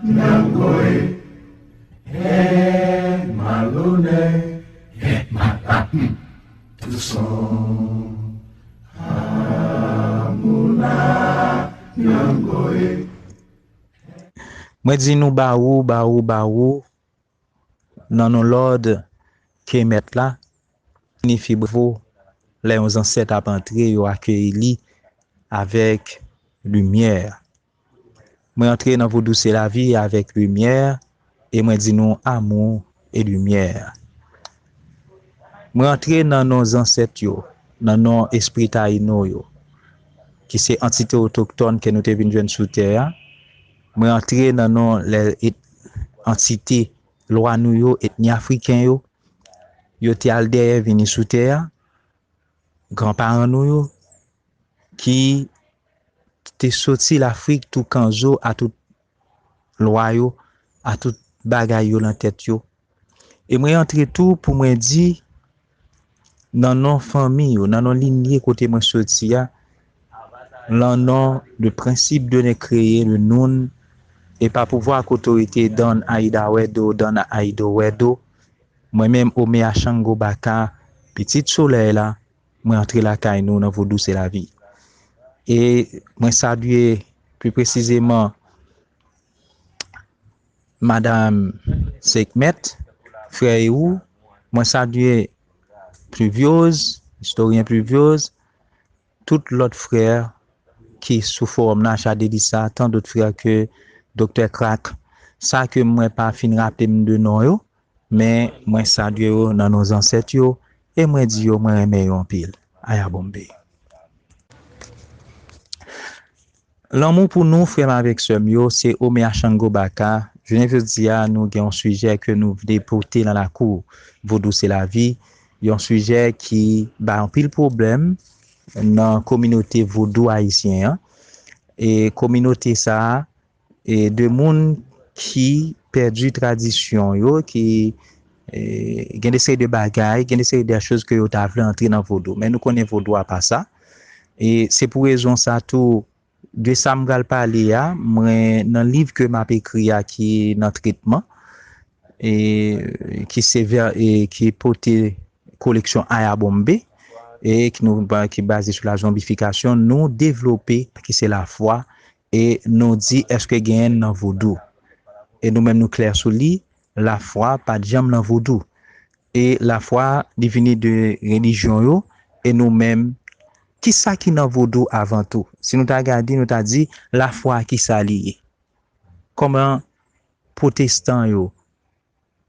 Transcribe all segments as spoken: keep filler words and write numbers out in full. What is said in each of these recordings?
Nyangoe, eh, malonè, eh, malapn, touson, amouna, nyangoe. Mwen di nou bawou, bawou, bawou, nan non lòd Kemèt la, siyifi bravo lè yon zansèt ap antre, yo akeyi li avèk limyè. Mwen antre nan Vodou se lavi avèk limyè, e mwen di nou amou e limyè. Mwen antre nan non zansèt yo, nan non espri Tayino yo, ki se antite otoktòn ke nou te vin jwenn sou tè a. Mwen antre nan non lè et, antite lwa nou yo, etni afriken yo, yo te al dèyè vini sou tè a, granparan nou yo, ki te soti Lafrik tou kanzo a tout lwa yo, a tout bagay yo nan tèt yo. E mwen antre tou pou mwen di, nan non fanmi yo, nan non linye kote mwen soti a, lan non de prensip de ne kreye de noun, e pa pouvwa ak otorite Don Aida Wedo, Don Aido Wedo, mwen menm Omeya Chango Baka, pitit solèy la, mwen antre lakay nou nan Vodou se lavi. E mwen salye pli presizeman Madanm Sekmèt, frè Ewou, mwen salye Pluvioz, istoryen Pluvioz, tout lòt frè ki sou fowòm nan, Acha Delisa, tant d'autres frères que Doktè Krak, sa ke mwen pa fin raple m de non yo, men mwen salye yo nan non zansèt yo, e mwen di yo mwen renmen yo anpil. Aya bonbe. Lanmou pou nou, frè m avèk sè m yo, se Omeya Chango Baka. Jounen jodi a, nou gen yon sijè ke nou vle pote nan lakou Vodou se lavi, yon sijè ki bay anpil pwoblèm nan kominote vodou ayisyen an. E kominote sa a, e de moun ki pèdi tradisyon yo, ki, e, gen de seri de bagay, gen de seri de choz ke yo ta vle antre nan vodou. Men nou konnen vodou a pa sa. E se pou rezon sa tou, de sa m pral pale a, mwen, nan liv ke m ap ekri a ki nan tretman, e ki se vè, e ki pote koleksyon Aya Bonbe, e ki nou, ki baze sou la zonbifikasyon, nou devlope, ki se lafwa, e nou di èske genyen nan vodou. E nou menm nou klè sou li, lafwa pa t janm nan vodou. E lafwa li vini de relijyon yo, e nou menm, kisa ki nan vodou avan tou? Si nou ta gade, nou ta di, lafwa kisa li ye? Kòman pwotestan yo,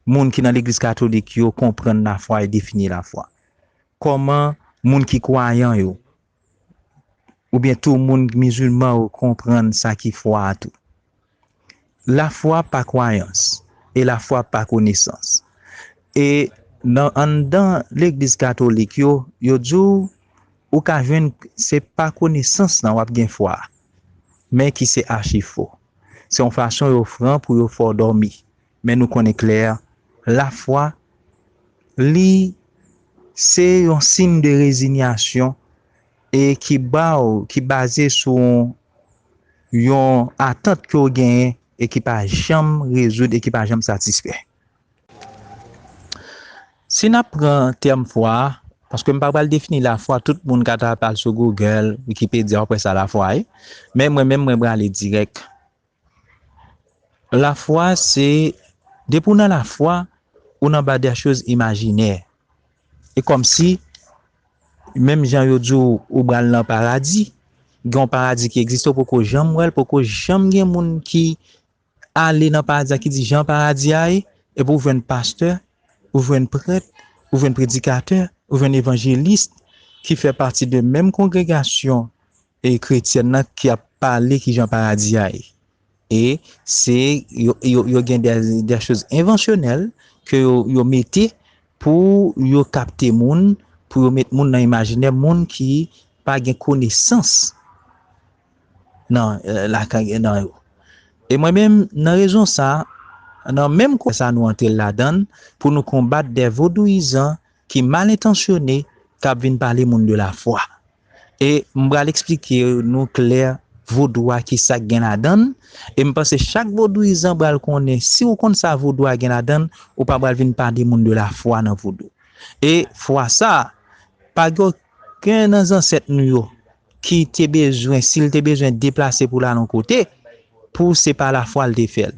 moun ki nan legliz katolik yo konprann lafwa e defini lafwa? Kòman moun ki kwayan yo, oubyen tou moun mizilman yo konprann sa ki fwa a tou? Lafwa pa kwayans, e lafwa pa konesans. E nan anndan legliz katolik yo, yo di w, ou ka jwenn se pa konesans lan w ap gen fwa a, men ki se achi fo. Se yon fason yo fran pou yo fè w dòmi. Men nou konnen klè, lafwa, li se yon siy de rezinyasyon e ki ba w, ki baze sou yon atant ke w genyen e ki pa janm rezoud e ki pa janm satisfè. Si n ap pran tèm fwa a, paske m pa pral defini lafwa, tout moun ka ta al sou Google, Wikipedia, w ap wè sa lafwa ye. Men mwen menm, mwen prale dirèk. Lafwa, se, depi w nan lafwa, ou nan ba de choz imajinè. E kòmsi, menm jan yo di w, ou pral nan paradi, gen yon paradi ki egziste, ou poko janm wè l, poko janm gen moun ki ale nan paradi a, ki di jan paradi a ye, epi ou jwenn pastè, ou jwenn prèt, ou jwenn predikatè, ou jwenn evanjelis ki fè pati de menm kongregasyon e kretyèn nan ki ap pale ki jan paradi a ye. E se, yo, yo, yo gen de, de choz envansyonèl ke yo, yo mete pou yo kapte moun, pou yo met moun nan imajinè moun ki pa gen konesans nan, eh, lakay nan yo. E mwen menm, nan rezon sa, nan menm kò sa nou antre ladan l pou nou konbat de vodouyizan ki mal entansyone, k ap vin pale moun de lafwa. E m pral eksplike nou klè vodou a, ki sa k gen ladan l. E m panse chak vodouyizan pral konnen, si w konn sa vodou a gen ladan l, ou pa pral vin pale moun de lafwa nan vodou. E fwa sa, pa gen okenn nan zansèt nou yo ki te bezwen, si l te bezwen deplase pou l al yon kote, pou se pa lafwa l te fè l.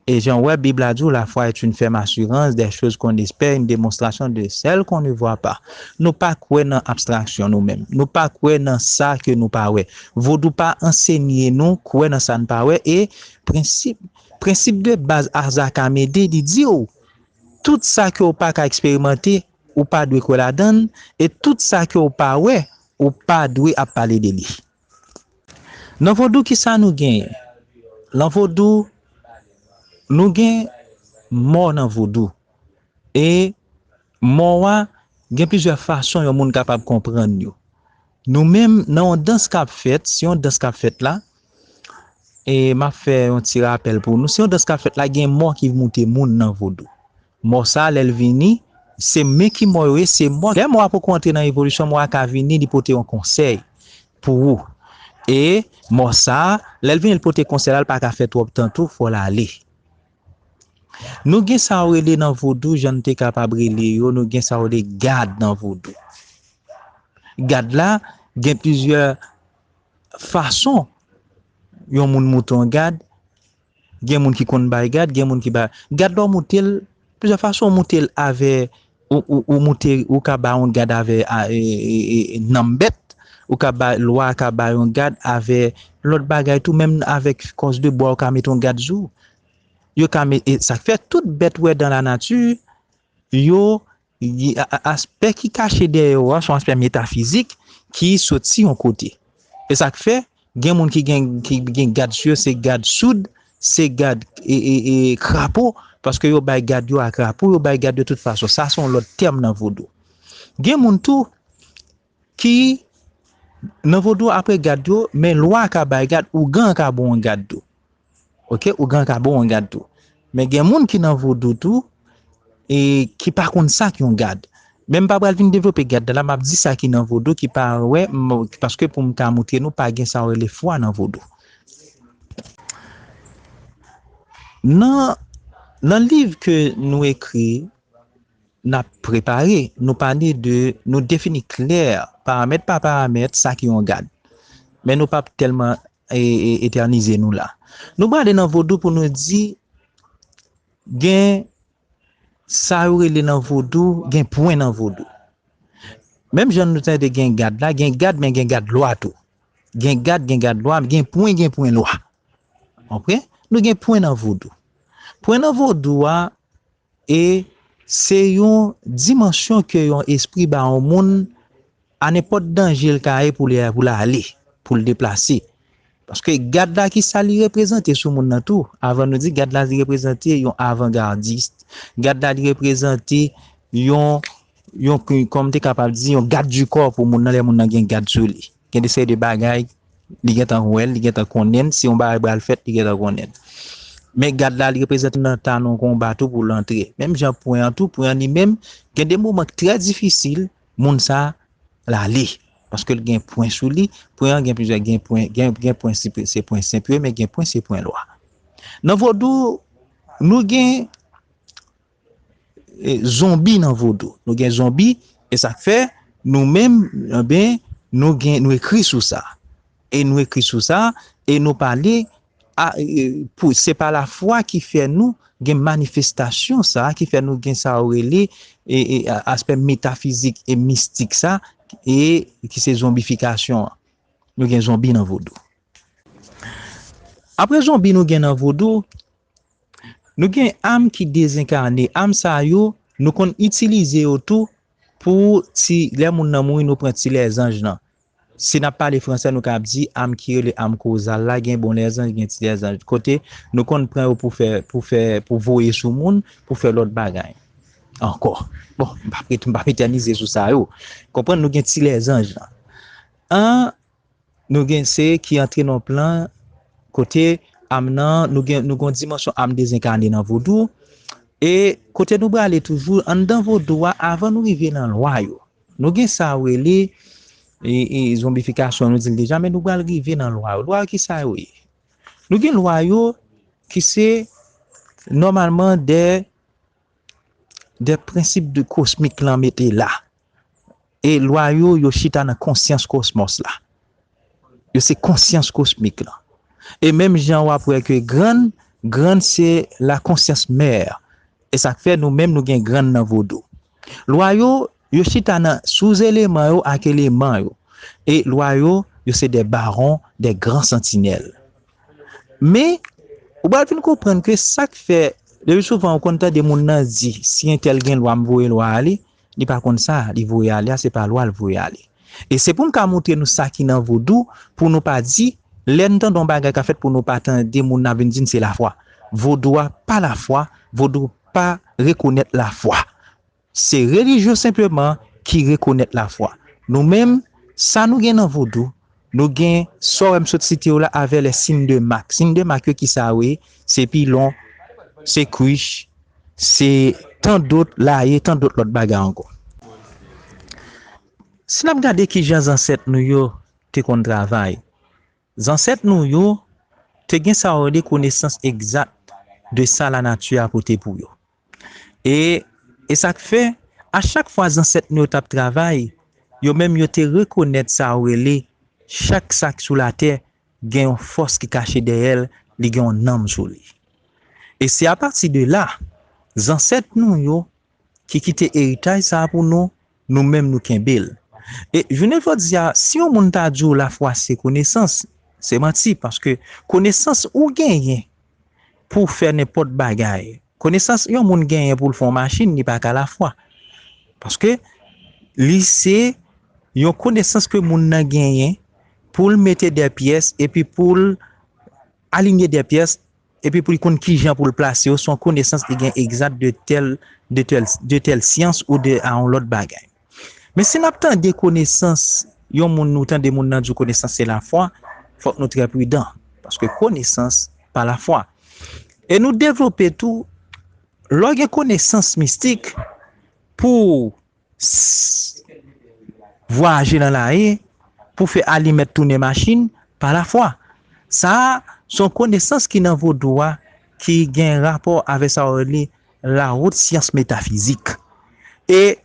E jan w wè, Bib la di w, la foi est une ferme assurance des choses qu'on espère, une démonstration de celles qu'on ne voit pas. Nou pa kwè nan abstraksyon nou menm. Nou pa kwè nan sa ke nou pa wè. Vodou pa ansenye nou kwè nan sa n pa wè. E prensip, prensip de baz Azaka Mede, li di w, tout sa ke w pa ka eksperimante, ou pa dwe kwè ladan l, e tout sa ke w pa wè, ou pa dwe ap pale de li. Nan vodou, ki sa nou genyen? Nan vodou, nou gen mò nan vodou. E mò a, gen plizyè fason yon moun kapab konprann yo. Nou menm, nan yon dans k ap fèt, se yon dans k ap fèt la, e m ap fè yon ti rapèl pou nou. Se yon dans k ap fèt la, gen mò ki moute moun nan vodou. Mò sa, lè l vini, se men ki mò yo ye, se mò. Lè mò a poko antre nan evolisyon, mò a ka vini, li pote yon konsèy pou ou. E mò sa, lè l vini, l pote konsèy la, l pa ka fè twòp tan tou, fò l ale. Nou gen sa yo rele nan vodou, jan n te kapab rele yo, nou gen sa yo rele gad nan vodou. Gad la, gen plizyè fason yon moun moute yon gad. Gen moun ki konn bay gad, gen moun ki bay. Gad la, w moute l plizyè fason. W moute l avè, ou, ou, ou moute, ou ka bay yon gad avè a, e, e, e, nanm bèt, ou ka bay, lwa ka bay yon gad avè lòt bagay tou, menm avèk kòs de bwa, ou ka mete yon gad sou. Yo ka met, e sa k fè tout bèt ou wè dan la nati, yo, y- a- a- aspè ki kache dèyè yo a, se yon aspè metafizik ki soti yon kote. E sa k fè, gen moun ki gen, ki gen gad sou yo, se gad soud, se gad e, e, e, krapo, paske yo bay gad yo a krapo, yo bay gad yo tout fason. Sa se yon lòt tèm nan vodou. Gen moun tou ki, nan vodou, apre gad yo, men lwa ka bay gad, ougan ka bon gad tou. Oke, ougan ka bon gad tou. Men gen moun ki nan vodou tou, e ki pa konn sa k yon gad. Men m pa pral vin devlope gad la, m ap di sa ki nan vodou, ki pa wè, m- paske pou m ka moutre nou, pa gen sa yo rele fwa nan vodou. Nan, nan liv ke nou ekri, n ap prepare, nou pale de, nou defini klè, paramèt pa paramèt, sa ki yon gad. Men nou p ap tèlman e, e, etènize nou la. Nou prale nan vodou pou nou di, gen sa yo rele nan vodou, gen pwen nan vodou. Menm jan nou tande gen gad la, gen gad, men gen gad lwa tou. Gen gad, gen gad lwa, gen pwen, gen pwen lwa. Konprann? Nou gen pwen nan vodou. Pwen nan vodou a, e se yon dimansyon ke yon espri ba yon moun a nenpòt danje l ka ye pou l, pou l ale, pou l deplase. Paske gad la, ki sa li reprezante sou moun nan tou? Avan nou di gad la, li reprezante yon avangadis. Gad la, li reprezante yon, yon, kòm te kapab di, yon gad di kò pou moun nan, lè moun nan gen gad sou li. Gen de seri de bagay, li gentan wè l, li gentan konnen l, si yon bagay pral fèt, li gentan konnen l. Men gad la, li reprezante nan talon konba tou pou l antre. Menm jan pwen an tou, pwen an li menm, gen de moman ki trè difisil, moun sa l ale. Paske l gen pwen sou li, pwen an gen plizyè, gen pwen, gen, gen pwen se, se pwen senp yo, men gen pwen se pwen lwa. Nan vodou, nou gen e, zonbi nan vodou. Nou gen zonbi, e sa k fè, nou menm, enben, nou gen, nou ekri sou sa. E nou ekri sou sa, e nou pale, a, e, pou, se pa lafwa ki fè nou gen manifestasyon sa, ki fè nou gen sa yo rele, e, e, a- aspè metafizik e mistik sa, e ki se zonbifikasyon an. Nou gen zonbi nan vodou. Apre zonbi nou gen nan vodou, nou gen am ki dezenkane. Am sa yo, nou konn itilize yo tou pou ti, lè moun nan mouri, nou pran ti lèzanj lan. Si n ap pale fransè, nou ka ap di am ki rele am kozal la, gen bon lèzanj, gen ti lèzanj. Kote nou konn pran yo pou fè, pou fè, pou voye sou moun, pou fè lòt bagay ankò. Bon, m p ap ret- m p ap etènize sou sa yo. Konprann, nou gen ti lèzanj lan. An, nou gen se ki antre nan plan kote am nan, nou gen, nou gen yon dimansyon am dezenkane nan vodou. E kote nou prale toujou, anndan vodou a, avan nou rive nan lwa yo, nou gen sa yo rele e, e zonbifikasyon, nou di l deja, men nou pral rive nan lwa yo. Lwa yo, ki sa yo ye? Nou gen lwa yo ki se nòmalman de, de prensip de kosmik lan mete la. E lwa yo, yo chita nan konsyans kosmos la. Yo se konsyans kosmik lan. E menm jan w ap wè ke grann, grann se la konsyans mè. E sa k fè nou menm nou gen grann nan vodou. Lwa yo, yo chita nan souzeleman yo ak eleman yo. E lwa yo, yo se de bawon, de gran santinèl. Men, ou pral vin konprann ke sa k fè, lepi souvan ou konn tande moun nan di, si entèl gen lwa, m voye lwa ale, li pa konn sa li voye ale a, se pa lwa l voye ale. E se pou m ka montre nou sa ki nan vodou, pou nou pa di, lè n tande yon bagay ka fèt, pou nou pa tande moun nan vin di n se lafwa. Vodou a pa lafwa, vodou pa rekonèt lafwa. Se relijyon senpleman ki rekonèt lafwa. Nou menm, sa nou gen nan vodou, nou gen sa w wè m sot site yo la avè les signes de marque. Siy de mak yo ki sa yo ye? Se pilon, se krich, se tan dot, laye, tan dot lòt bagay ankò. Si n ap gade kijan zansèt nou yo te konn travay, zansèt nou yo te gen sa yo rele konesans egzak de sa lanati a pote pou yo. E, e sa k fè, a chak fwa zansèt nou yo t ap travay, yo menm yo te rekonèt sa yo rele chak sa k sou latè gen yon fòs ki kache dèyè l, li gen yon nanm sou li. E se apati de la, zansèt nou yo ki kite eritaj sa a pou nou, nou menm nou kenbe l. E jounen jodi a, si yon moun ta di w lafwa se konesans, se manti, paske konesans ou genyen pou w fè nenpòt bagay, konesans yon moun genyen pou l fè yon machin, li pa ka lafwa. Paske li se yon konesans ke moun nan genyen pou l mete de pyès, epi pou l alinye de pyès, epi pou li konn kijan pou l plase yo, se yon konesans li gen egzat de tèl, de tèl, de tèl syans ou de a yon lòt bagay. Men si n ap tande konesans, yon moun, nou tande moun nan di w konesans se lafwa, fòk nou trè pridan, paske konesans pa lafwa. E nou devlope tou, lè w gen konesans mistik, pou s-, vwayaje nan laye, pou fè alimèt tounen machin, pa lafwa. Sa a, se yon konesans ki nan vodou a, ki gen rapò avè sa yo rele la haute science métaphysique. E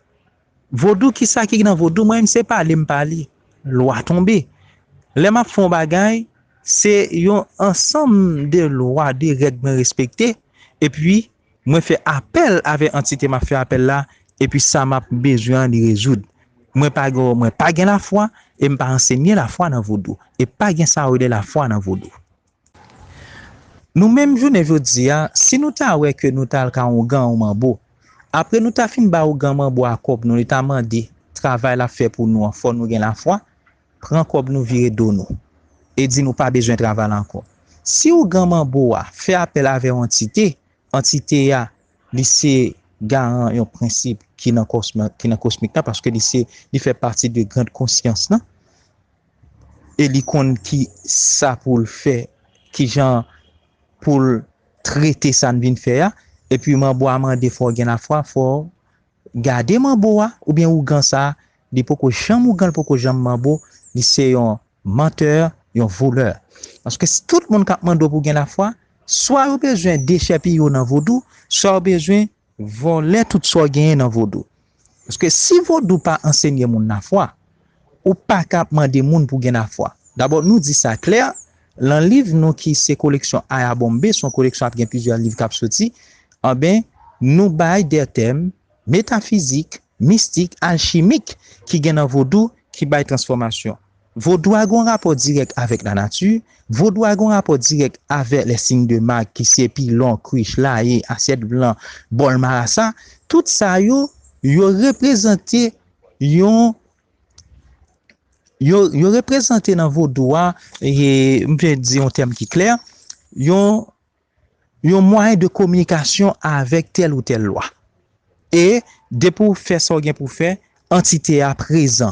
vodou, ki sa ki nan vodou? Mwen menm se pale m pale, lwa tonbe. Lè m ap fè yon bagay, se yon ansanm de lwa, de règ mwen respekte, epi mwen fè apèl avè antite m ap fè apèl la, epi sa m ap bezwen an, li rezoud. Mwen pa gen, mwen pa gen lafwa, e m pa ansenye lafwa nan vodou. E pa gen sa yo rele lafwa nan vodou. Nou menm jounen jodi a, si nou ta wè ke nou t al ka ougan ou manbo, apre nou ta fin ba ougan manbo a kòb nou, li ta mande travay l ap fè pou nou an, fò nou gen lafwa, pran kòb nou vire do nou, e di nou pa bezwen travay la ankò. Si ougan manbo a fè apèl avè yon antite, antite a, li se garan yon prensip ki nan kosmik, ki nan kosmik la, paske li se, li fè pati de grand konsyans lan, e li konn ki sa pou l fè, kijan pou l trete sa n vin fè a, epi manbo a mande fò w gen lafwa, fò w gade manbo a, oubyen ougan sa a, li poko janm ougan, li poko janm manbo, li se yon mantè, yon volè. Paske si tout moun k ap mande w pou w gen lafwa, swa yo bezwen dechèpiye w nan vodou, swa yo bezwen vòlè tout sa w genyen nan vodou. Paske si vodou pa ansenye moun lafwa, ou pa ka ap mande moun pou gen lafwa. Dabò, nou di sa klè, lan liv nou ki se koleksyon Ayabonbe, se yon koleksyon ap gen plizyè liv k ap soti, anben, nou bay de tèm metafizik, mistik, alchimik ki gen nan vodou ki bay transfòmasyon. Vodou a gen yon rapò dirèk avèk lanati, vodou a gen yon rapò dirèk avèk les signes de marque ki se pilon, krich, laye, asyèt blan, bòl marasa. Tout sa yo, yo reprezante yon, yo, yo reprezante nan vodou a, e, m vle di yon tèm ki klè, yon, yon mwayen de kominikasyon avèk tèl ou tèl lwa. E depi w fè sa w gen pou w fè, antite a prezan.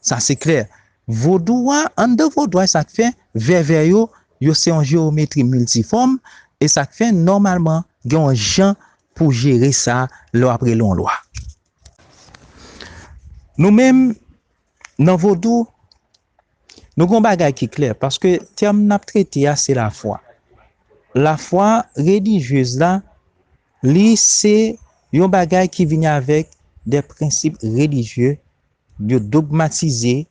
Sa se klè. Vodou a, anndan vodou a, sa k fè, vèvè yo, yo se yon jewometri miltifòm, e sa k fè, nòmalman, gen yon jan pou jere sa lè w ap rele yon lwa. Nou menm, Nan vodou, nou gen yon bagay ki klè, paske tèm n ap trete a se lafwa. Lafwa relijyez la, li se yon bagay ki vini avèk de prensip relijye, yo dogmatize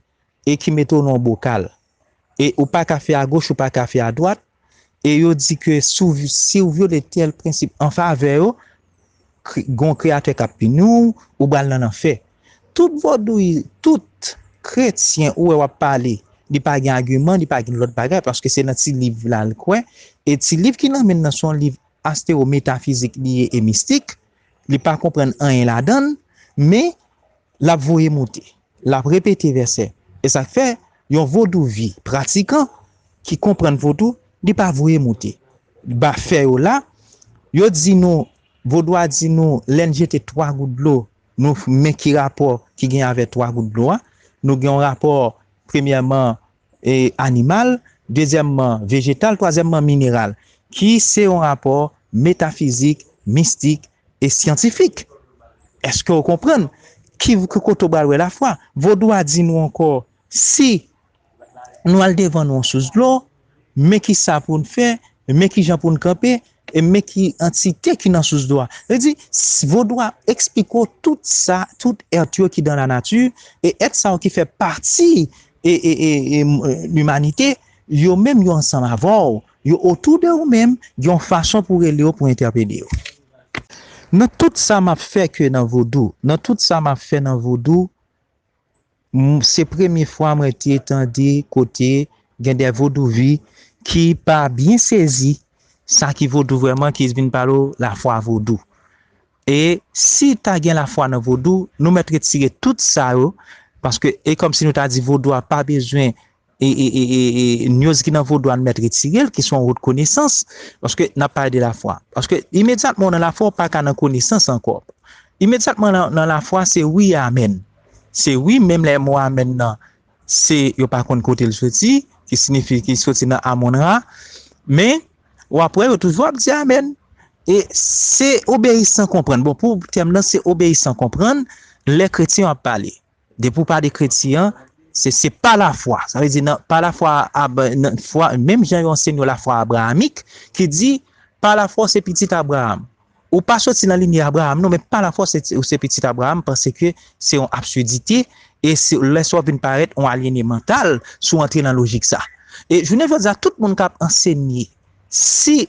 e ki mete w nan yon bokal. E ou pa ka fè agoch, ou pa ka fè adwat, e yo di ke si w, si w vyole tèl prensip an favè yo, kre- gon kreyatè k ap pini w, ou pral nan lanfè. Tout vodou, tout kretyen ou wè w ap pale, li pa gen agiman, li pa gen lòt bagay, paske se nan ti liv la l kwè, e ti liv ki nan men l nan se yon liv astero metafizik li ye e mistik, li pa konprann anyen ladan l, men l ap voye moute, l ap repete vèsè. E sa k fè yon vodouvi pratikan ki konprann vodou, li pa voye moute. Ba fè yo la, yo di nou, vodou a di nou, lè n jete twa gout dlo, nou men ki rapò ki gen avè twa gout dlo a. Nou gen yon rapò, premyèman, e, animal, dezyèmman, vejetal, twazyèmman, mineral, ki se yon rapò metafizik, mistik e syantifik. Èske w konprann? Ki, ki kote w pral wè lafwa? Vodou a di nou ankò, si nou al devan nou yon sous dlo, men ki sa pou n fè, men ki jan pou n kanpe, e men ki antite ki nan sous dlo a. Sa vle di, s- vodou a eksplike w tout sa, tout èt yo ki dan la nati, e èt sa yo ki fè pati e, e, e, e m- e, limanite, yo menm yo ansanm avè w, yo otou de ou menm, gen yon fason pou rele yo, pou entèpele yo. Nan tout sa m ap fè ke nan vodou, nan tout sa m ap fè nan vodou, m- se premye fwa mwen te tande kote gen de vodouvi ki pa byen sezi sa ki vodou vrèman, ki vin pale w lafwa vodou. E si ta gen lafwa nan vodou, nou mèt retire tout sa yo, paske e kòmsi nou ta di vodou a pa bezwen e, e, e, e, e, news ki nan vodou a, nou mèt retire l, ki se yon wot konesans, paske n ap pale de lafwa. Paske imedyatman w nan lafwa, w pa ka nan konesans ankò. Imedyatman nan, nan lafwa, se wi e amèn. Se wi, menm lè mo amèn nan, se yo pa konn kote l soti, ki siyifi ki soti nan Amon Ra, men w ap wè yo toujou ap di amèn. E se obeyi san konprann. Bon, pou tèm nan, se obeyi san konprann lè kretyen ap pale. Depi w pale kretyen an, se, se pa lafwa. Sa vle di, nan, pa lafwa, Ab- nan fwa, menm jan yo ansenye w lafwa abrahamik, ki di, pa lafwa, w se pitit Abraham. Ou pa soti nan linye Abraham, non, men pa lafwa, w se, w se pitit Abraham, paske se yon absidite, e se, lè sa w ap vin parèt, yon alyene mantal, si w antre nan lojik sa. E jounen jodi a, tout moun k ap ansenye, si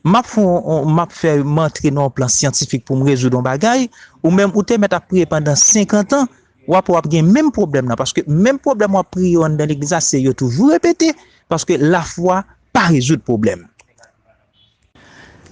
m ap fè, yon- yon- m ap fè, m antre nan yon plan syantifik pou m rezoud yon bagay, ou menm ou te mèt ap priye pandan senkant an, w ap, w ap gen menm pwoblèm nan, paske menm pwoblèm w ap priye anndan legliz la, se yo toujou repete, paske lafwa pa rezoud pwoblèm.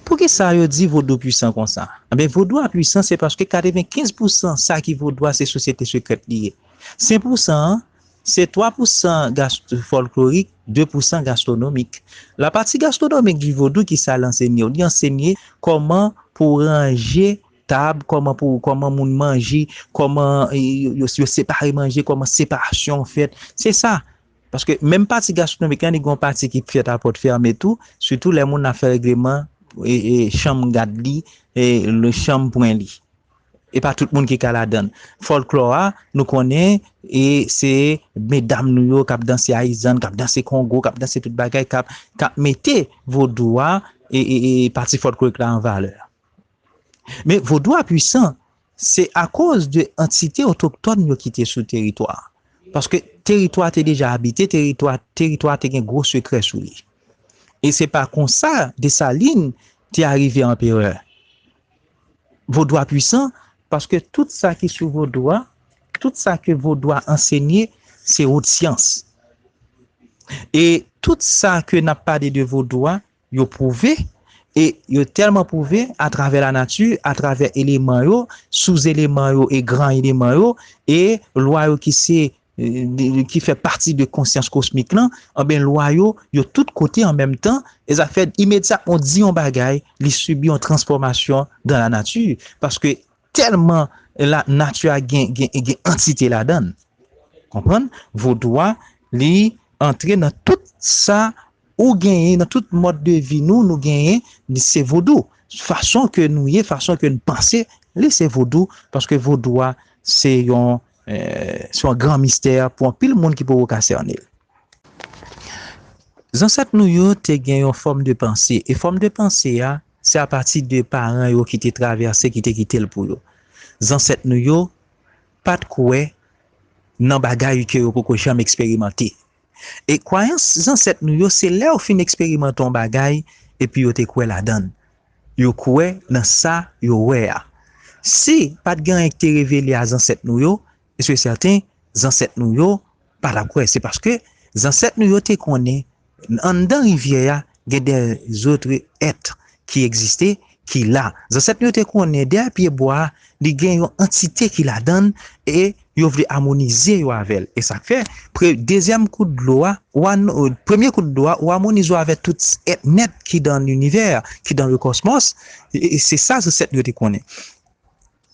Poukisa yo di vodou pwisan konsa? Ebyen, vodou a pwisan, se paske katrevenkenz pousan sa ki vodou a, se sosyete sekrèt li ye. Senk pousan an, se twa pousan gas- fòlklorik, de pousan gastwonomik. Lapati gastwonomik di vodou, ki sa l ansenye w? Li ansenye kòman pou ranje tab, kòman pou, kòman moun manje, kòman e, yo, yo, yo separe manje, kòman separasyon fèt. Se sa. Paske menm pati gastwonomik la, li gen yon pati ki fèt a pòt fèmen tou, sitou lè moun ap fè regleman e, e chanm gad li, e le chanm pwen li. E pa tout moun ki ka ladan l. Fòlklò a, nou konnen, e se medam nou yo k ap danse ayizann, k ap danse kongo, k ap danse tout bagay, k ap, k ap mete vodou a e, e, e pati fòlklorik la an valè. Men vodou a pwisan, se akoz de antite otoktòn yo ki te sou teritwa a. Paske teritwa a te deja abite, teritwa, teritwa a te gen gwo sekrè sou li. E se pa konsa Desalin te arive anperè. Vodou a pwisan, paske tout sa ki sou vodou a, tout sa ke vodou a ansenye, se wot syans. E tout sa ke n ap pale de vodou a, yo pwouve, e yo tèlman pwouve atravè lanati, atravè eleman yo, souzeleman yo e gran eleman yo, e lwa yo ki se, e, de- ki fè pati de konsyans kosmik lan, anben lwa yo, yo tout kote an menm tan, e sa fè imedyatman w di yon bagay, li sibi yon transfòmasyon dan lanati, paske tèlman lanati a gen, gen, gen antite ladan l. Konprann? Vodou a, li antre nan tout sa ou genyen, nan tout mòd de vi nou, nou genyen, li se vodou. Fason ke nou ye, fason ke n panse, li se vodou, paske vodou a, se yon eh, se yon gran mistè pou anpil moun ki poko ka sène l. Zansèt nou yo te gen yon fòm de panse, e fòm de panse a, se apati de paran yo ki te travèse, ki te kite l pou yo. Zansèt nou yo pa t kwè nan bagay ke yo poko janm eksperimante. E kwayans zansèt nou yo, se lè yo fin eksperimante yon bagay, epi yo te kwè ladan l. Yo kwè nan sa yo wè a. Si pa t gen anyen ki te revele a zansèt nou yo, e se sèten, zansèt nou yo pa t ap kwè. Se paske zansèt nou yo te konnen anndan rivyè a, gen de zòt èt ki egziste, ki la. Zansèt nou yo te konnen dèyè pye bwa a, li gen yon antite ki ladan l e yo vle amonize yo avè l. E sa k fè, pre, dezyèm kout dlo a, ou a, premye kout dlo a, ou amonize yo avè tout èt nèt ki dan linivè, ki dan le kòsmòs. E, e se sa zansèt nou yo te konnen.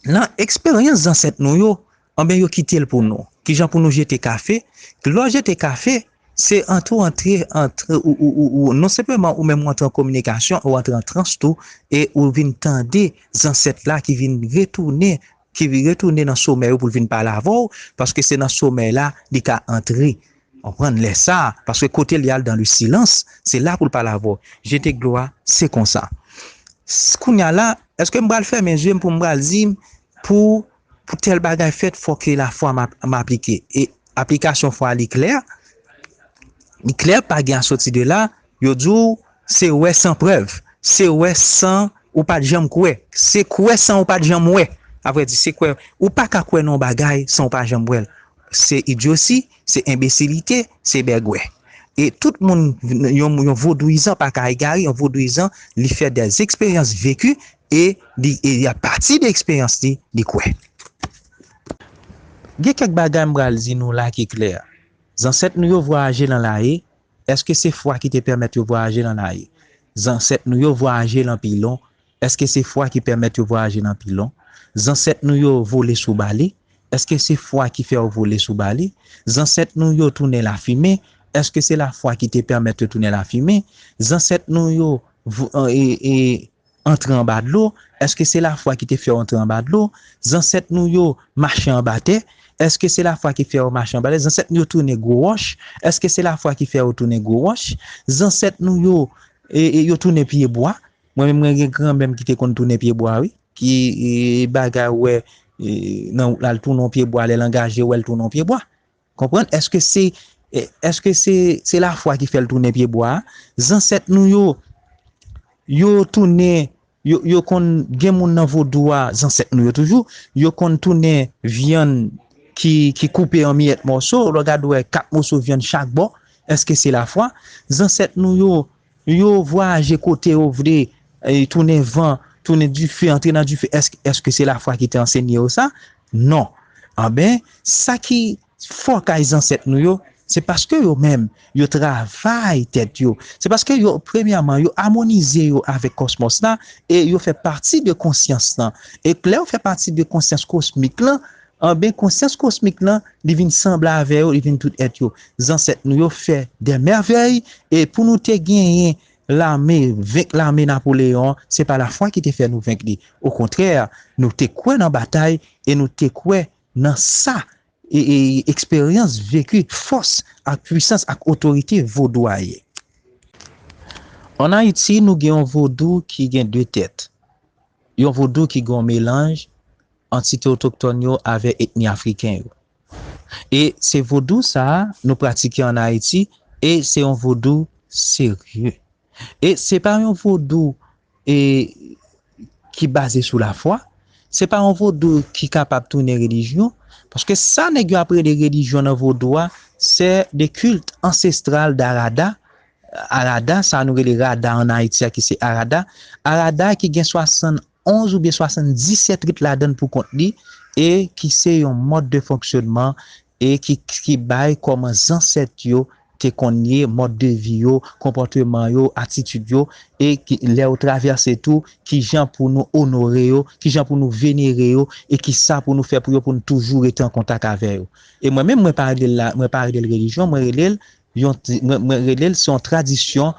Nan eksperyans zansèt nou yo, anben, yo kite l pou nou. Kijan pou nou jete kafe? Lè w jete kafe, se antre, antre, antre, ou, ou, ou, ou, non senpleman ou menm ou antre an kominikasyon, ou antre an trans tou, e ou vin tande zansèt la ki vin retounen, ki vin retounen nan somèy ou pou l vin pale avè w, paske se nan somèy la li ka antre. Konprann lè sa, paske kote li al dan le silans, se la pou l pale avè w. Jete dlo a, se konsa. S-, kounye a la, èske m pral fèmen je m pou m pral di m pou, pou tèl bagay fèt, fòk ke lafwa m ap, m aplike? E aplikasyon fwa a, li klè, li klè, pa gen a soti de la. Yo di w, se wè san prèv, se wè san ou pa t janm kwè, se kwè san ou pa t janm wè. Apre di, se kwè, ou pa ka kwè nan yon bagay san ou pa janm wè l. Se idyosi, se enbesilite, se bègwè. E tout moun, yon, yon vodouyizan pa ka egare, yon vodouyizan, li fè dè eksperyans veki e li, e apati de eksperyans li, li kwè. Gen kèk bagay m pral di nou la ki klè. Zansèt nou yo vwayaje nan laye, èske se fwa ki te pèmèt yo vwayaje nan laye? Zansèt nou yo vwayaje nan pilon, èske se fwa ki pèmèt yo vwayaje nan pilon? Zansèt nou yo vole sou bali, èske se fwa ki fè yo vole sou bali? Zansèt nou yo tounen lafimen, èske se lafwa ki te pèmèt yo tounen lafimen? Zansèt nou yo vo-, e, e, antre anba dlo, èske se lafwa ki te fè yo antre anba dlo? Zansèt nou yo mache anba tè, èske se lafwa ki fè yo mache anba tè? Zansèt nou yo tounen gwo wòch, èske se lafwa ki fè yo tounen gwo wòch? Zansèt nou yo, e, e, yo tounen pye bwa. Mwen menm, mwen gen granmè m ki te konn tounen pye bwa, wi. Ki, e, bagay ou wè, e, nan wout la, l tounen yon pye bwa, lè l angaje, ou wè l tounen yon pye bwa. Konprann? Èske se, e, èske se, se lafwa ki fè l tounen pye bwa a? Zansèt nou yo, yo tounen, yo, yo konn gen moun nan vodou a, zansèt nou yo toujou, yo konn tounen vyann ki, ki koupe an miyèt mòso, lè w gade w wè kat moso vyann chak bò, èske se lafwa? Zansèt nou yo, yo vwayaje kote yo vle, e, tounen van, tounen dife, antre nan dife, èske, èske se lafwa ki te ansenye yo sa? Non. Anben, sa ki fò kay zansèt nou yo, se paske yo menm, yo travay tèt yo. Se paske yo, premyèman, yo amonize yo avèk kòsmòs la, e yo fè pati de konsyans lan. E lè yo fè pati de konsyans kosmik lan, anben, konsyans kosmik lan, li vin sanble avè yo, li vin tout èt yo. Zansèt nou yo fè dè mèvèy, e pou nou te genyen lame, venk lame Napoleyon, se pa lafwa ki te fè nou venk li. Okontrè, nou te kwè nan batay e nou te kwè nan sa, e, e, eksperyans veki, fòs ak pwisans ak otorite vodou a ye. Ann Ayiti, nou gen yon vodou ki gen de tèt. Yon vodou ki gen yon melanj antite otoktòn yo avè etni afriken yo. E se vodou sa a nou pratike ann Ayiti, e se yon vodou serye. E se pa yon vodou, e, ki baze sou lafwa, se pa yon vodou ki kapab tounen relijyon, paske sa nèg yo ap rele relijyon nan vodou a, c'est des cultes ancestrales d'Arada, Arada, sa nou rele Rada ann Ayiti a, ki se Arada. Arada ki gen swasannonz oubyen swasanndisèt rit ladan l pou kont li, e ki se yon mòd de fonksyònman, e ki, ki bay kòman zansèt yo te konn ye, mòd de vi yo, konpòteman yo, atitid yo, e ki, lè yo travèse tou, kijan pou nou onore yo, kijan pou nou venere yo, e kisa pou nou fè pou yo, pou nou toujou rete an kontak avè yo. E mwen menm, mwen pa rele l la, mwen pa rele l relijyon, mwen rele l yon ti, mwen, mwen rele l se yon tradisyon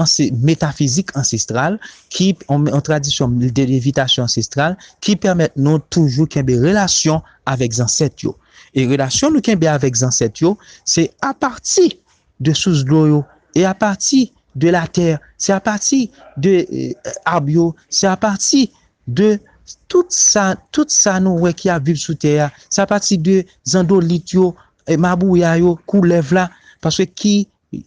anse-, metafizik ansestral, ki, yon, yon tradisyon de levitasyon ansestral, ki pèmèt nou toujou kenbe relasyon avèk zansèt yo. E relasyon nou kenbe avèk zansèt yo, se apati de sous dlo yo, e apati de latè, se apati de eh, ab yo, se apati de tout sa, tout sa nou wè ki ap viv sou tè a, se apati de zandolit yo, eh, mabouya yo, koulèv la, paske ki,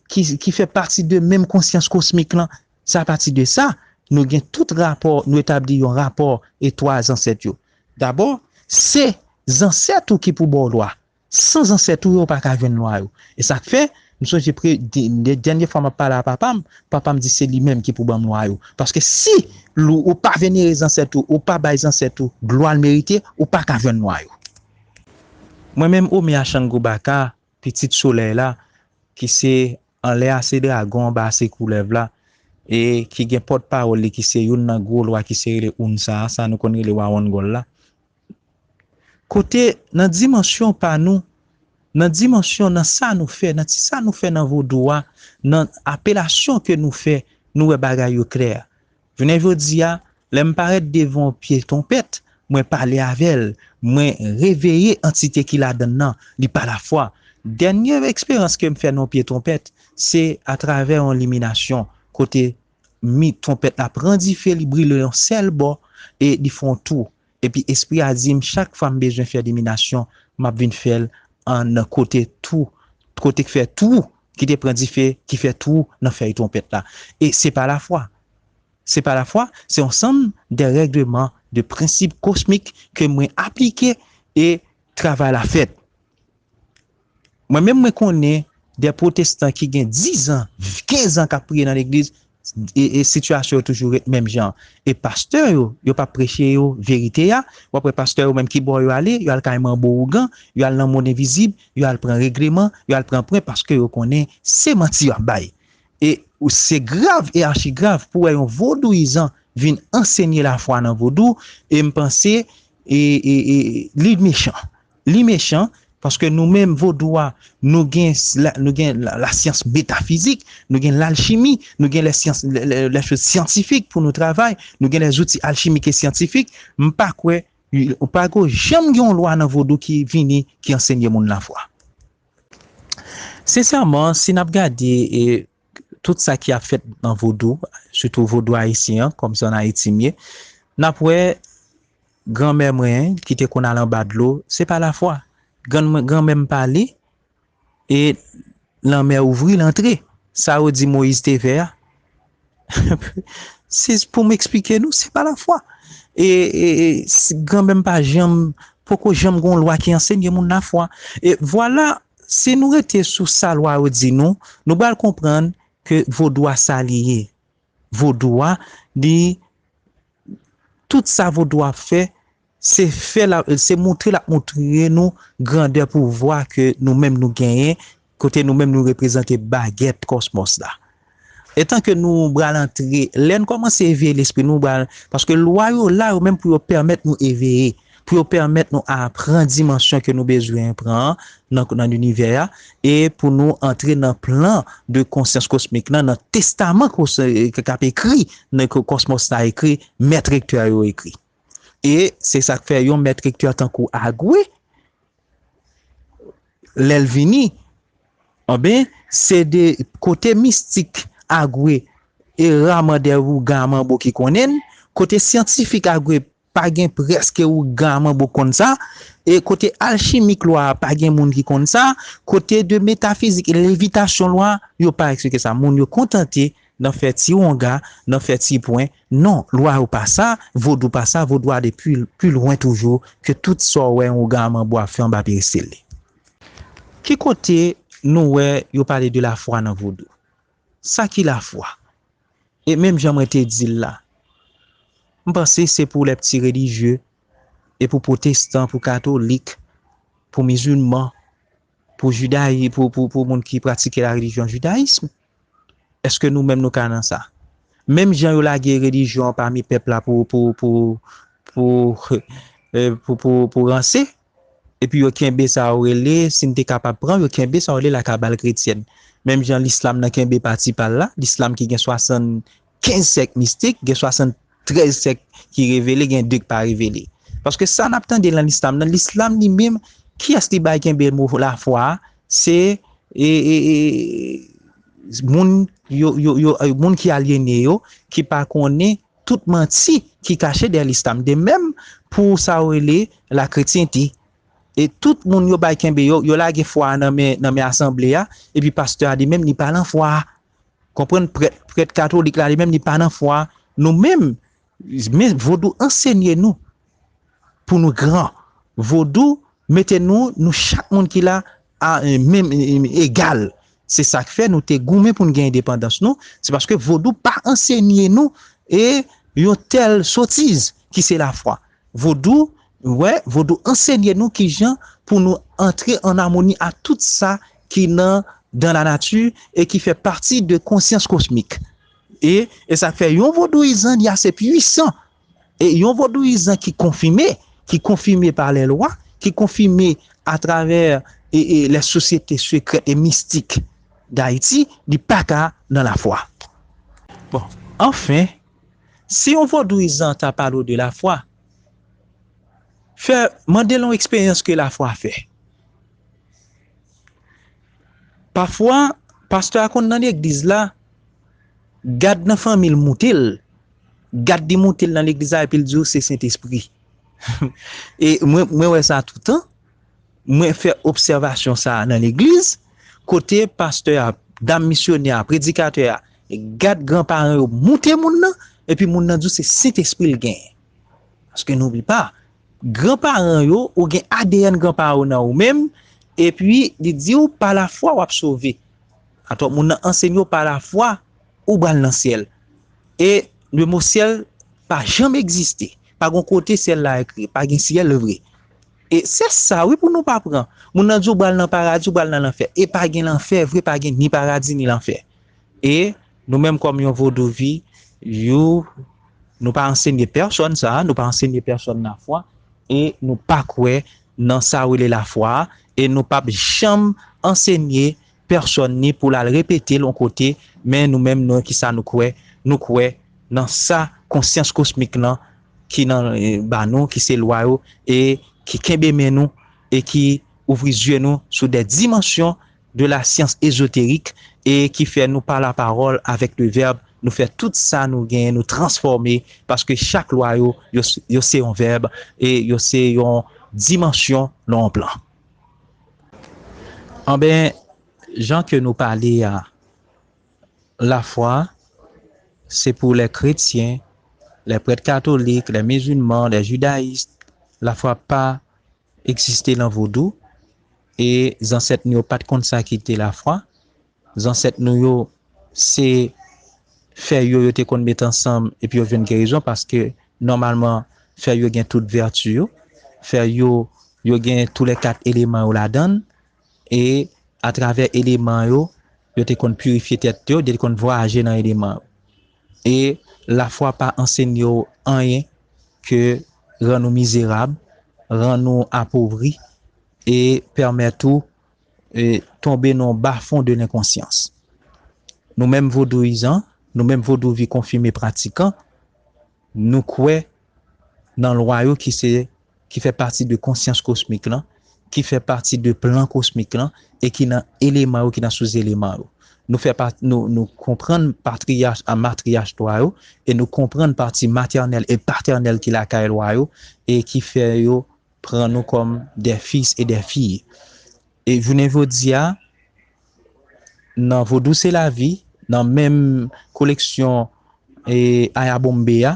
ki, ki fè pati de menm konsyans kosmik lan, se apati de sa, nou gen tout rapò, nou etabli yon rapò etwa zansèt yo. Dabò, se zansèt ou ki pou ba w lwa. San zansèt ou yo, ou pa ka jwenn lwa yo. E sa k fè, m sonje pre, de, de, dènye fwa m ap pale a papa m, papa m di se li menm ki pou ban m lwa yo. Paske si lou, ou pa venere zansèt ou, ou pa bay zansèt ou glwa l merite, ou pa ka jwenn lwa yo. Mwen menm, Omi a Shango Baka, pitit solèy la, ki se anlè a se dragon, anba a se koulèv la, e ki gen pòtpawòl li ki se youn nan gwo lwa ki se rele Ounsa a, sa nou konn rele wa wonngòl la. Kote nan dimansyon pa nou, nan dimansyon nan sa nou fè, nan ti sa nou fè nan vodou a, nan apelasyon ke nou fè, nou wè bagay yo klè. Jounen jodi a, lè m parèt devan yon pye twonpèt, mwen pale avè l, mwen reveye antite ki ladan l nan, li pa lafwa. Dènye eksperyans ke m fè nan yon pye twonpèt, se atravè yon liminasyon, kote mi twonpèt la pran dife, li brile yon sèl bò e li fè yon tou. Epi espri a di m, chak fwa m bezwen fè liminasyon, m ap vin fè l an nan kote tou, kote k fè tou, ki te pran dife, ki fè tou nan fèy twonpèt la. E se pa lafwa. Se pa lafwa, se yon sanm de règleman, de prensip kosmik ke mwen aplike e travay la fèt. Mwen menm mwen konnen de pwotestan ki gen diz an, kenz an k ap priye nan legliz, e, e sitiyasyon yo toujou ret menm jan. E pastè yo, yo p ap preche yo verite a. W ap wè pastè yo menm ki bò yo ale, yo al kay manbo ougan, yo al nan monn envizib, yo al pran regleman, yo al pran pwen paske yo konnen se manti y ap bay. E se grav e achigrav pou wè yon vodouyizan vin ansenye lafwa nan vodou, e m panse e, e, e, li mechan. Li mechan paske nou menm vodou a, nou gen, la, nou gen la, lasyans metafizik, nou gen lalchimi, nou gen lè syans, lè, lè, lè choz syantifik pou nou travay, nou gen lè zouti alchimik e syantifik. M pa kwè, ou pa ko janm gen yon lwa nan vodou ki vini, ki ansenye moun lafwa. Sensèman, si n ap gade e, tout sa ki ap fèt nan vodou, sitou vodou ayisyen an, kòm se ann Ayiti m ye, n ap wè granmè mwen ki te konn al anba dlo, se pa lafwa. Granmè, granmè m pale, e lanmè ouvri, l antre. Sa yo di Moyiz te fè a, se pou m eksplike nou, se pa lafwa. E, e, e granmè m pa janm, poko janm gon lwa ki ansenye moun lafwa. E vwala, si nou rete sou sa lwa yo di nou, nou pral konprann ke vodou a sa li ye. Vodou a, li, tout sa vodou a fè, se fè la, se montre l ap montre nou grandè pouvwa ke nou menm nou genyen, kote nou menm nou reprezante bagèt kòsmòs la. Etan ke nou pral antre, lè n kòmanse eveye lespri nou, pral, paske lwa yo la, yo menm pou yo pèmèt nou eveye, pou yo pèmèt nou a pran dimansyon ke nou bezwen pran an nan, nan linivè a, e pou nou antre nan plan de konsyans kosmik lan, nan testaman k ap ekri, nan kòsmòs la ekri, mèt rektè yo ekri. E se sa k fè yon mèt rektè tankou Agwe, lè l vini, anben, se de kote mistik Agwe e raman de ougan a manbo ki konnen l, kote syantifik Agwe pa gen prèske ougan a manbo konn sa, e kote alchimik lwa a pa gen moun ki konn sa, kote de metafizik e levitasyon lwa a, yo pa eksplike sa. Moun yo kontante nan fè ti wonga, nan fè ti pwen. Non, lwa yo pa sa, vodou pa sa, vodou ale pi, pi lwen toujou ke tout sa w wè yon ougan a manbo ap fè anba peristil li. Ki kote nou wè yo pale de lafwa nan vodou? Sa ki lafwa? E menm jan mwen te di l la, m panse se pou lè pti relijye, e pou pwotestan, pou katolik, pou mizilman, pou jidayi, pou, pou, pou moun ki pratike la relijyon jidayism. Èske nou menm nou ka nan sa? Menm jan yo lage relijyon an pami pèp la pou, pou, pou, pou, eh, pou, pou, pou ranse, epi yo kenbe sa yo rele, si n te kapab pran, yo kenbe sa yo rele la kabal kretyèn. Menm jan lislam nan kenbe pati pa l la, lislam ki gen swasannkenz sèk mistik, gen swasanntrèz sèk ki revele, gen de k pa revele. Paske sa n ap tande nan lislam nan, lislam li menm, Kiyès li bay kenbe mo lafwa a? Se e, e, e, moun yo, yo, yo, e, moun ki alyene yo, ki pa konnen tout manti ki kache dèyè lislam. De menm pou sa yo rele lakretyente. E tout moun yo bay kenbe yo, yo lage fwa a nan men, nan men asanble a, epi pastè a li menm li pa nan fwa a. Konprann? Prèt, prèt katolik la li menm li pa nan fwa a. Nou menm, men vodou ansenye nou pou nou gran. Vodou mete nou, nou chak moun ki la a, e, menm, e, e, egal. Se sa k fè nou te goumen pou n gen endepandans nou. Se paske vodou pa ansenye nou e yon tèl sotiz ki se lafwa. Vodou, wè, vodou ansenye nou kijan pou nou antre an amoni a tout sa ki nan, dans la nature e ki fè pati de konsyans kosmik. E, e sa k fè yon vodouyizan li ase pwisan. E yon vodouyizan ki konfime, ki konfime pa lè lwa, ki konfime atravè e, e, les sociétés secrètes et mystiques d'Haïti, li pa ka nan lafwa. Bon, anfen, si yon vodouyizan ta pale w de lafwa, fè, mande l yon eksperyans ke lafwa fè. Pafwa, pastè a konn nan legliz la, gad nan fanmi l moute l, gad li moute l nan legliz la, epi l di w se Sentespri. E mwen, mwen wè sa toutan. Mwen fè obsèvasyon sa a nan legliz, kote pastè a, dam misyonè a, predikatè a, gad granparan yo moute moun nan, epi moun nan di w se Sentespri l genyen. Paske nou oubli pa, granparan yo, ou gen A D N granparan yo nan ou menm, epi li di w pa lafwa w ap sove. Atò, moun nan ansenye w pa lafwa, ou pral nan syèl. E le mo syèl pa janm egziste. Pa gen kote syèl la ekri, pa gen syèl vre. E se sa, wi, pou nou pa pran. Moun nan di w pral nan paradi, ou pral nan lanfè. E pa gen lanfè vre, pa gen ni paradi ni lanfè. E nou menm kòm yon vodouvi, you, nou pa ansenye pèsonn sa, nou pa ansenye pèsonn lafwa, e nou pa kwè nan sa yo rele lafwa a, e nou p ap janm ansenye pèsonn ni pou l al repete l yon kote, men nou menm nou, kisa nou kwè? Nou kwè nan sa konsyans kosmik lan ki nan, e, ba nou, ki se lwa yo, e ki kenbe men nou, e ki ouvri zye nou sou de dimansyon de la science ésotérique, e ki fè nou pa la parole avec le verbe, nou fè tout sa nou genyen, nou transfòme, paske chak lwa yo, yo, yo se yon vèb, e yo se yon dimansyon nan yon plan. Anben, jan ke nou pale a, lafwa, se pou lè kretyen, lè prèt katolik, lè mizilman, lè jidayis, lafwa pa egziste nan vodou, e zansèt nou yo pa t konn sa ki te lafwa. Zansèt nou yo, se fèy yo, yo te konn met ansanm epi yo jwenn gerizon, paske nòmalman, fèy yo gen tout vèti yo. Fèy yo, yo gen toulèkat eleman yo ladan l, e atravè eleman yo, yo te konn pirifye tèt yo, yo te konn vwayaje nan eleman yo. E lafwa pa ansenye w anyen ke rann ou mizerab, rann ou apovri, e pèmèt ou, e, tonbe nan bafon de lenkonsyans. Nou menm vodouyizan, nou menm vodouvi konfime pratikan, nou kwè nan lwa yo ki se, ki fè pati de konsyans kosmik lan, ki fè pati de plan kosmik lan, e ki nan eleman yo, ki nan souzeleman yo. Nou fè pa, nou, nou konprann patriyach a matriyach lwa yo, e nou konprann pati matènèl e patènèl ki lakay lwa yo, e ki fè yo pran nou kòm des fils et des filles. E jounen jodi a, nan Vodou se lavi, nan menm koleksyon, e, Ayabonbe a,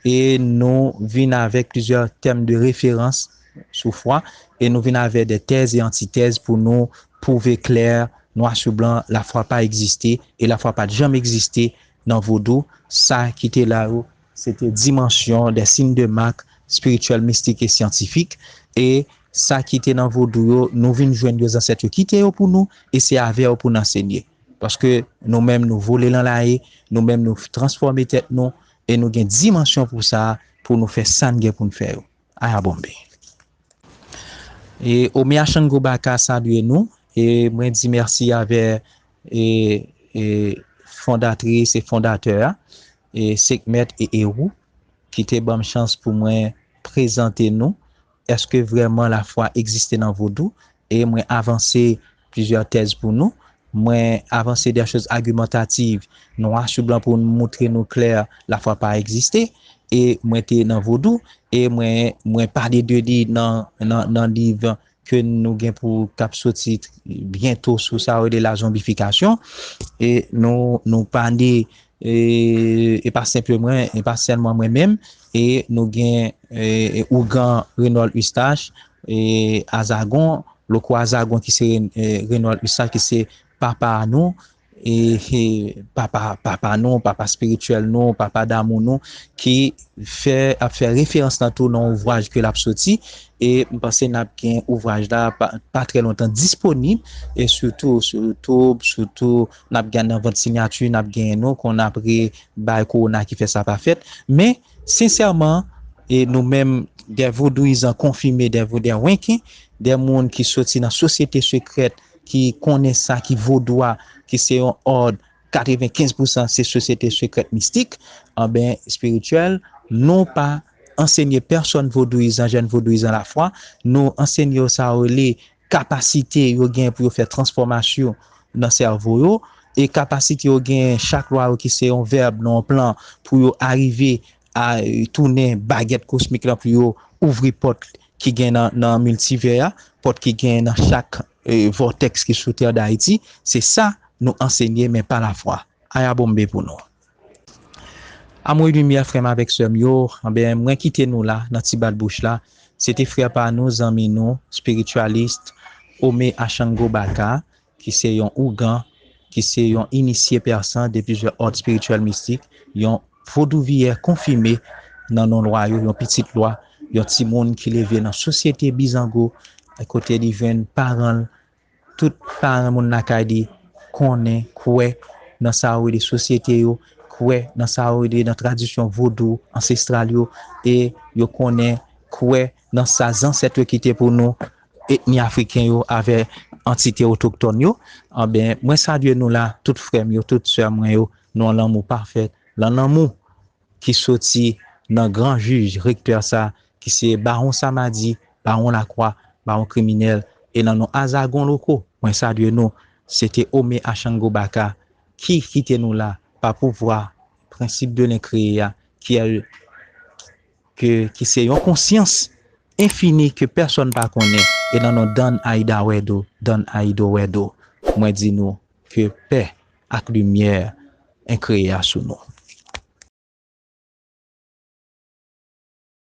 e nou vin avèk plizyè tèm de referans sou fwa, e nou vin avèk de tèz e antitèz pou nou pwouve klè, nwa sou blan, lafwa pa egziste, e lafwa pa t janm egziste nan vodou. Sa ki te la yo, se te dimansyon de siy de mak espirityèl, mistik e syantifik. E sa ki te nan vodou yo, nou vin jwenn yo, zansèt yo kite yo pou nou, e se avè yo pou n ansenye. Paske nou menm, nou vole nan laye, nou menm, nou transfòme tèt nou, e nou gen dimansyon pou sa, pou nou fè sa n gen pou n fè yo. Ayabonbe. E Omi Ashango Baka salye nou, e mwen di mèsi avè, e, e fondatris e fondatè a, e Sekmèt e Erou, ki te ban m chans pou mwen prezante nou, èske vrèman lafwa egziste nan vodou? E mwen avanse plizyè tèz pou nou. Mwen avanse de choz agimantativ, nwa sou blan, pou moutre nou klè lafwa pa egziste. E mwen te nan vodou, e mwen, mwen pale de li nan, nan, nan liv ke nou gen pou k ap soti byento sou sa yo rele la zonbifikasyon. E nou, nou pale, e, e pa senpleman, e pa sèlman mwen menm, e nou gen, e, ougan Renold Eustache, e, Azagon, Loko Azagon ki se, e, Renold Eustache ki se papa nou, e, e papa, papa nou, papa espirityèl nou, papa damou nou, ki fè, ap fè referans lan tou nan ouvraj ke l ap soti. E m panse n ap gen ouvraj la pa, pa trè lontan disponib, e sitou sou YouTube, sitou n ap gen nan vant siyati, n ap gen nou, konn apre bay kowona ki fè sa pa fèt. Men, sensèman, e nou menm, de vodouyizan konfime, de vo-, de wenken, de moun ki soti nan sosyete sekrèt, ki konnen sa ki vodou a, ki se yon òd, katrevenkenz pousan se sosyete sekrèt mistik, anben, espirityèl, nou pa ansenye pèsòn vodouyizan, jèn vodouyizan lafwa, nou ansenye yo sa yo rele kapasite yo gen pou yo fè transfòmasyon nan sèvo yo, e kapasite yo gen chak lwa yo ki se yon vèb nan yon plan pou yo arive a, e, tounen bagèt kosmik lan pou yo ouvri pòt ki gen nan, nan miltivè a, pòt ki gen nan chak, e, vòtèks ki sou tè Dayiti. Se sa nou ansenye, men pa lafwa. Ayabonbe pou nou. Amwe limyè, frè m avèk sè m yo, anben, mwen kite nou la, nan ti bat bouch la. Se te frè pa nou, zanmi nou, espiritualist, Ome Ashango Baka, ki se yon ougan, ki se yon inisye pèsan de plizyè òd espirityèl mistik, yon vodouviyè konfime nan non lwa yo, yon pitit lwa, yon timoun ki leve nan sosyete bizango, kote li jwenn paran l, tout paran moun lakay li konnen, kwè nan sa yo rele sosyete yo, kwè nan sa yo rele nan tradisyon vodou ansestral yo, e yo konnen, kwè nan sa zansèt yo kite pou nou, etni afriken yo avè antite otoktòn yo. Anben, mwen salye nou la, tout frè m yo, tout sè mwen yo, nan lanmou pafè, nan lanmou ki soti nan gran jij, rektè sa, ki se Bawon Samadi, Bawon Lakwa, Bawon Kriminèl, e nan non Azagon Loko, mwen salye nou. Se te Ome Ashango Baka ki kite nou la pa pouvwa, prensip de lenkreye a, ki, ke, ki se yon konsyans enfini ke pèsòn pa konnen, e nan non Don Aida Wedo, Don Aido Wedo, mwen di nou ke pè ak limyè enkreye a sou nou.